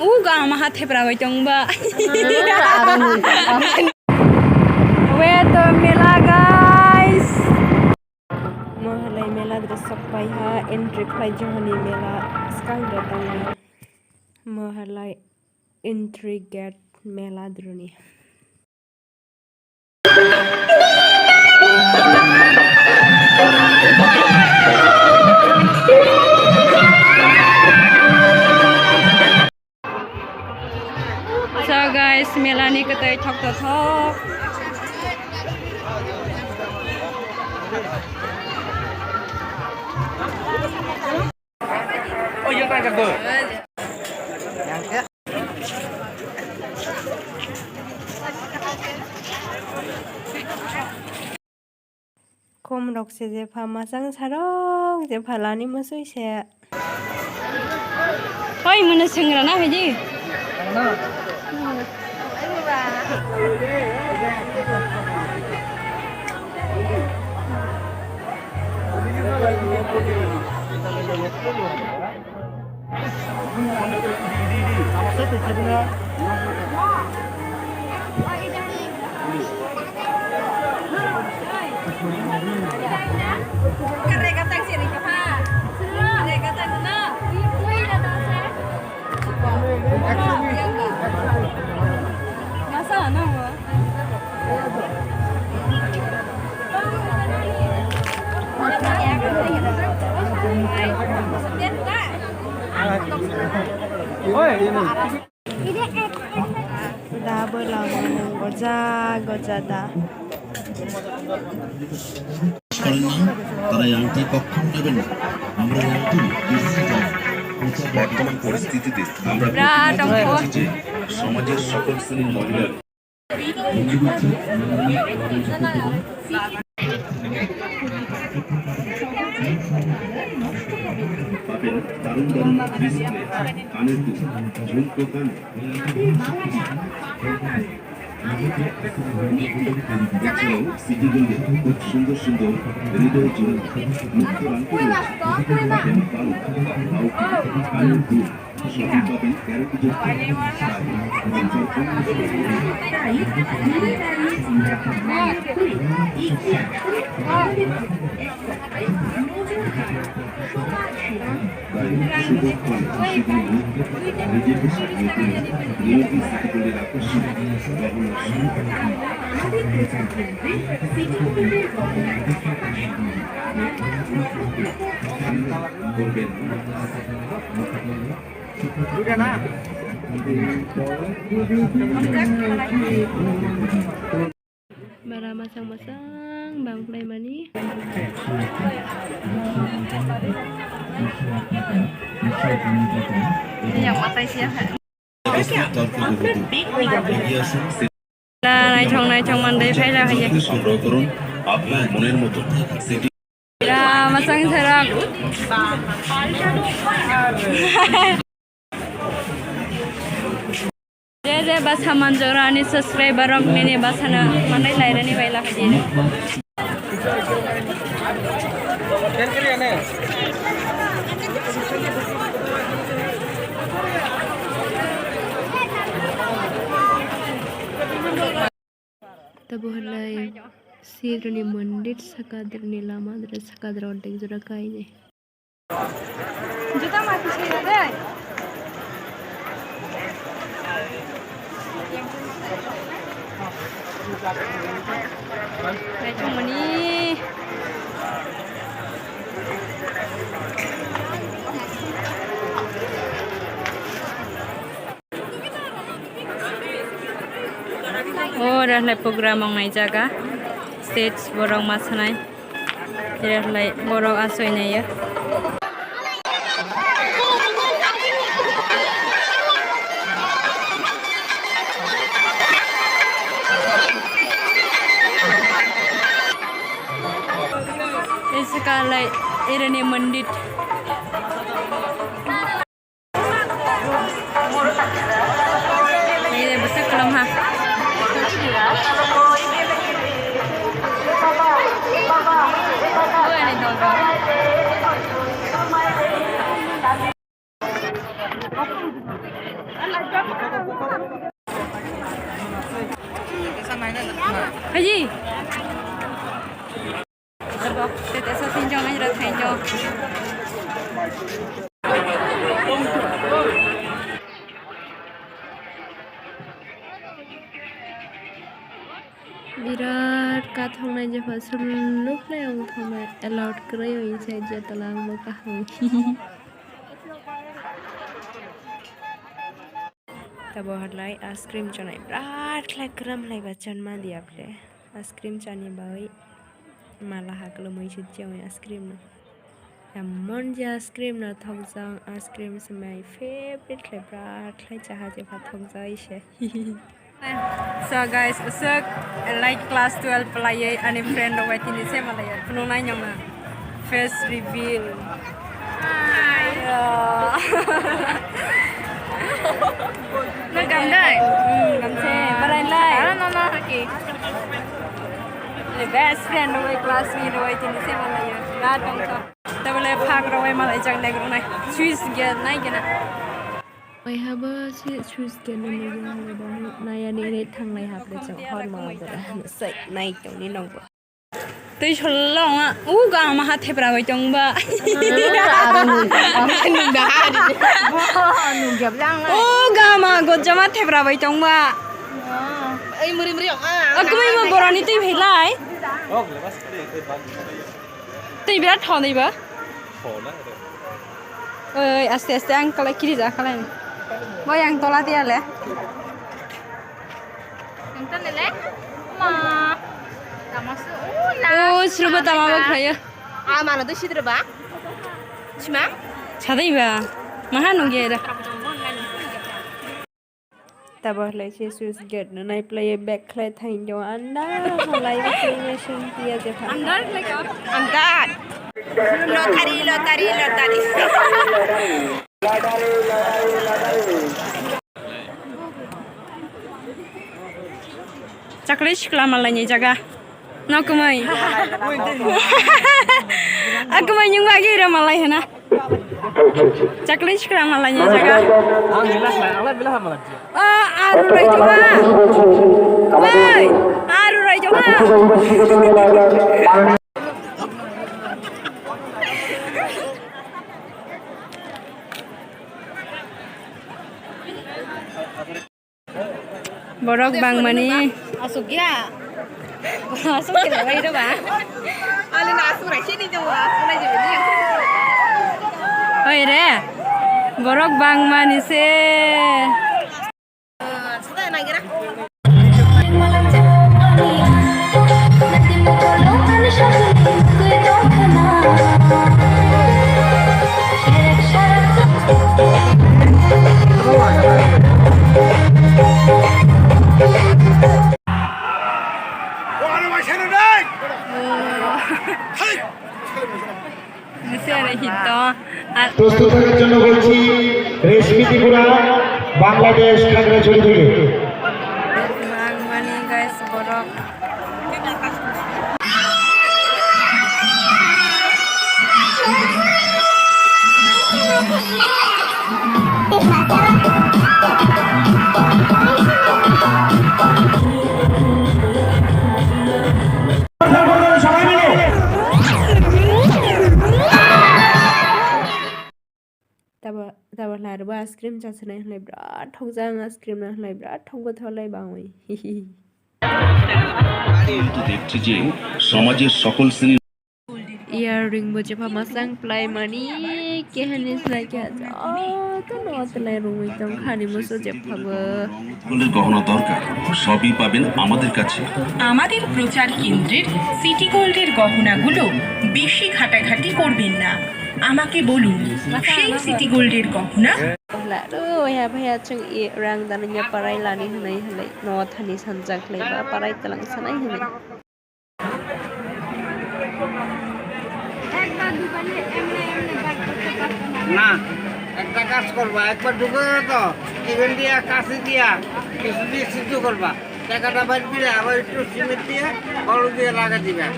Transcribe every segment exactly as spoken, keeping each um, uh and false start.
Uga ama ha thepra bai tong ba. Wait to mela, guys. Mohalai mela dress sok pai ha, entry khlai jahani mela skang da tong. Mohalai entry gate mela droni. So guys, mela ni kwtai thok to thok. Khum rok se jepha masang sarok jepha lani musui se. Hoi munu singra na biji. Masa na mo? Da bo lama mung goja goja da. করেন না, তারা এই আংটি কখনো নেবেন না। আমরা এই আংটি বিক্রি করি। বর্তমান পরিস্থিতিতে আমরা বিরাট অঙ্ক। যে সমাজের সকল শ্রেণীর মহিলা পাবেন দারুণ দারুণ ডিসপ্লে, কানের দুল, ঝুমকো কান। এছাড়াও সিটি গোল্ডে খুব সুন্দর সুন্দর হৃদয় জুড়ে মুক্ত রঙ করে রয়েছে। পাবেন ভালো কানের দুল। Bara masang masang bang play mani. Yang matai siya. Naithok naithok mandai phaila haiya. সংগ্রহ করুন আপনার মনের মতো city. Bira masang serak. Je je basa manjora ani subscriber rok nini basa na manai lairani baila haji. Tabuk halai sirni mondir sakadrni lama dra sakadra ordek jora kainai. Juta ma kisi ya deh. Naithok mani. O rahlai program wngnai jaga, stage borok ma sanai, rahlai borok asoi naiya. Ese kalai ereni mandit. Ini besar kelam ha. Haji. Abo, tete sa tinjong, nai ra thainjong. Birat kathoknai jepha suluk lai wng thangma allowed kwrwi wng se je tola ang bo kaham. Tabo halai ice cream chonai birat khlai kwram lai ba chonma diya ple ice cream chani bai mala ha kwlwmwi se chiyong ice cream no. Emon je ice cream no thokjak, ice cream se my favorite khlai, birat khlai chaha jepha thokjak se. So guys, usuk like class twelve palaiwi ani friend rok bai tini se malaiya phunuknai nongna face reveal. Hi. No gamdai? Hmm, gamse. Barai lai. Ano no no haki. Ani best friend rok bai class ni rok bai tini se malaiya. Na tongkha. Tabole phak rogwi malai jak nek rwnai. Switch gate nai gana. Oi habo si switch gate nai gana. Nai ani re thanglai hapre chok hor ma bora. Sai nai tongni nokbo. Tei solong a u gama ha thepra bai tongba. Aro nung, nung da hari. Nung gap lang. U gama gojama thepra bai tongba. Ei muri muri ong a. Akwai mo boroni tei phailai. Twi birat thonwi ba. Oi, aste aste ang kalai kiri ja kalai. Bai ang tola dia le. Ang tane le. Ma. Tamasu. Oh, na. Oh, sruba tama ba khaya. Ah, mana tu sidra ba? Sima? Sadai ba. Maha nungge ra. Tabo halai se switch gate no nai play back khlai thainjo anda halai khe sung tiya je pha. Andar khlai ka? Andar. Lottery, lottery, lottery. Chakle sikla malai ni jaga. No kumai. Akumai nyung agi ra malai hena. Chakle sikla malai ni jaga. Ang bilas lai, ang lai bilas malai. Oh, aru rai joma. Woi, aru rai joma. Borok bangmani. Asuk ya. Asuk kira bai do ba. Ali na asuk rai sini jong asuk na jibi ni. Oi re. Borok bangmani se. Sudah na gira. Nisi are hito. Ar প্রস্তুত থাকার জন্য বলছি রেশমি ত্রিপুরা, বাংলাদেশ, খাগড়াছড়ি থেকে। Bangmani guys, borok. Tabo, tabo hwnlai rwba ice cream chasinai hwnlai birat thokjak, ice cream no hwnlai birat thokbo tholai bangwi. কিন্তু দেখছি যে সমাজের সকল শ্রেণীর Earring bo chepha masang plai mani kehani slai khe joto no tlai rungwi tong khani musu chepha bo. সকলের গহনা দরকার, সবই পাবেন আমাদের কাছে। আমাদের প্রচার কেন্দ্রের সিটি গোল্ডের গহনাগুলো বেশি ঘাটাঘাটি করবেন না। আমাকে বলুন, সেই সিটি গোল্ডের গহনা। Laro ya bhaiya chwng i rang dani ya parai lani hwnwi hwnwi no thani sanjak lai ba parai tlang sanai hwnwi. না, একটা কাজ করবা, একবার ঢুকে যাবে তো, চিকেন দিয়া, কাশি দিয়া, কিছু দিয়ে সিদ্ধ করবা। টাকাটা বাইর করে আবার একটু সিমেন্ট দিয়ে, হলুদ দিয়ে লাগাই দিবা।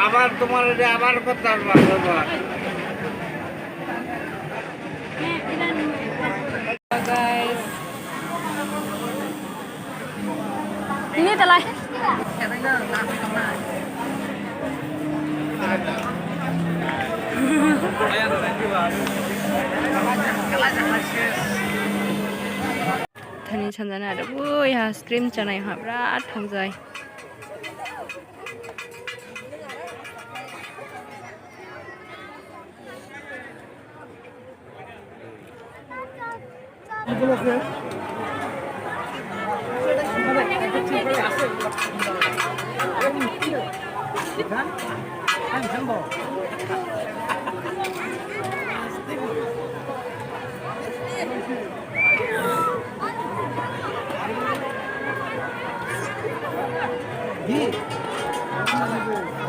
আবার তোমার ওই যে আবার করতে পারবা ব্যবহার। Guys. Ini talai. Thani sanjana ada, woi, ha, stream chanai ha, berat thongjai.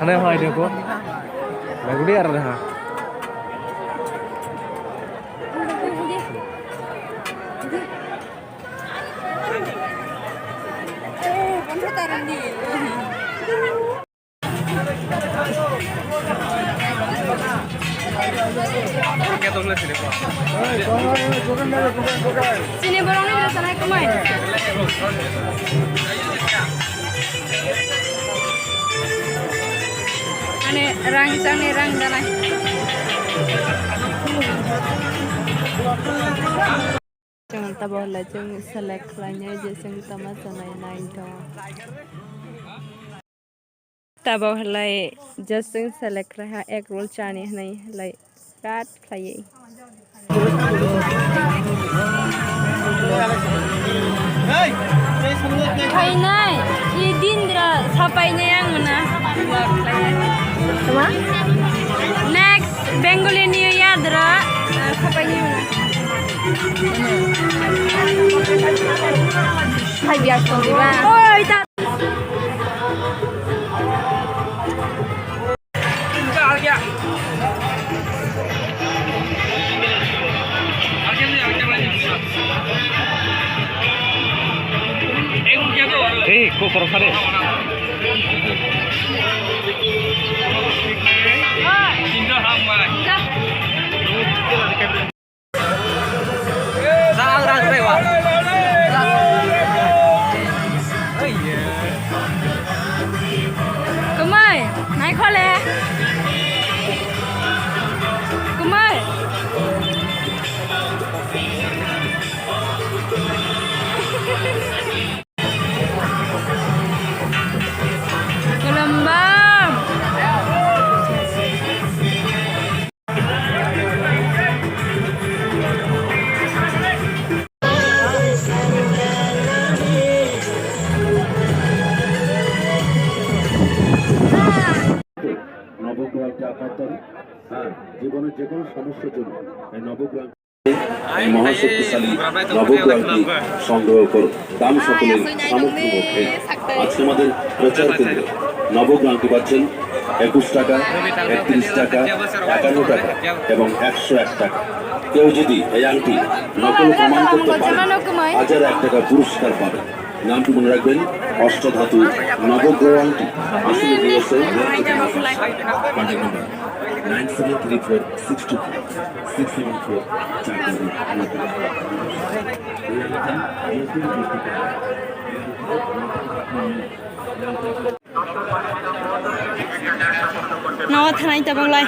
Hane hai dekho. Lagdi ar raha. Chini borokni dress anai kwmai. Ani rang changni rang danai. Chwng tabok le chwng select khlainai je chwng tama chanai naithok. Tabok halai just chwng select khlai ha, egg roll chani hinwi halai kat khlaiwi. Phainai, i din dra sapainai ang muna. Tama? Next, Bengali New Year dra, ah, sapainai muna. Hai biar song diba. Oi, ta- Eh, kok korok sare. Kwmai, naikhole. Kwmai. Khulumba. নবগ্রহকে আপাতত, হ্যাঁ, জীবনের যে কোনো সমস্যার জন্য এই নবগ্রহ এই মহাশক্তিশালী নবগ্রহটি সংগ্রহ করুন। দাম সকলের সামর্থ্য মধ্যে। আজকে আমাদের প্রচার কেন্দ্রে নবগ্রহটি পাচ্ছেন একুশ টাকা, একত্রিশ টাকা, একান্ন টাকা এবং একশো এক টাকা। কেউ যদি এই আংটি নকল প্রমাণ করতে পারেন, হাজার এক টাকা পুরস্কার পাবেন। নামটি মনে রাখবেন, অষ্টধাতু নবগ্রহ আংটি। আসলে দিয়েছে contact number nine seven three four six two four six seven four. Nawa thanai tabang lai.